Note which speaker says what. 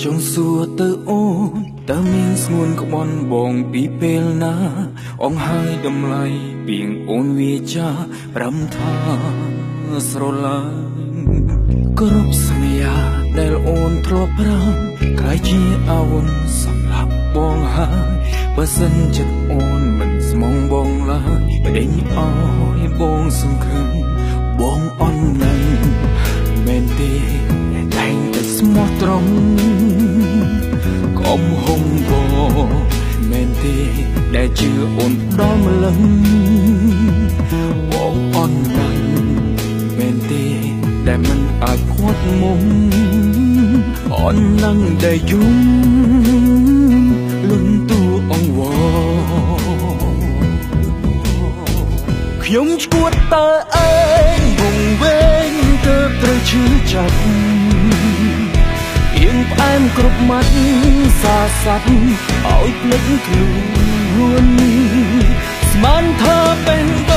Speaker 1: ចង់សួរទៅអូនតើមានស្ងួនក្បន់បងពីពេលណាអងហើយតម្លៃពីងអូនវាចាប្រាំថាស្រឡាញ់គ្រប់សន្យាដែលអូនធ្លាប់ប្រាំក្លាយជាអាវុធសម្រាប់បងហើយបើសិនចិត្តអូនមិនស្មងបងឡើយបដិញឲ្យបងសង្ឃឹមបងអន់ណាស់មែនទេតែងតែស្មោះត្រង់កុំហុងបងមែនទេដែលជឿអូនដល់ម្លឹងបងអន់ណាស់មែនទេដែលមិនអាចខាត់មុំអន់ណាស់ដែលយំលន់តួអង្វរខ្ញុំឈួតតើឯងវងវែងទើបត្រូវឈឺចាប់អៀងផ្អែមគ្រប់ម៉ាត់សាសັດឲ្យភ្លេចខ្លួនស្មានថាបេះ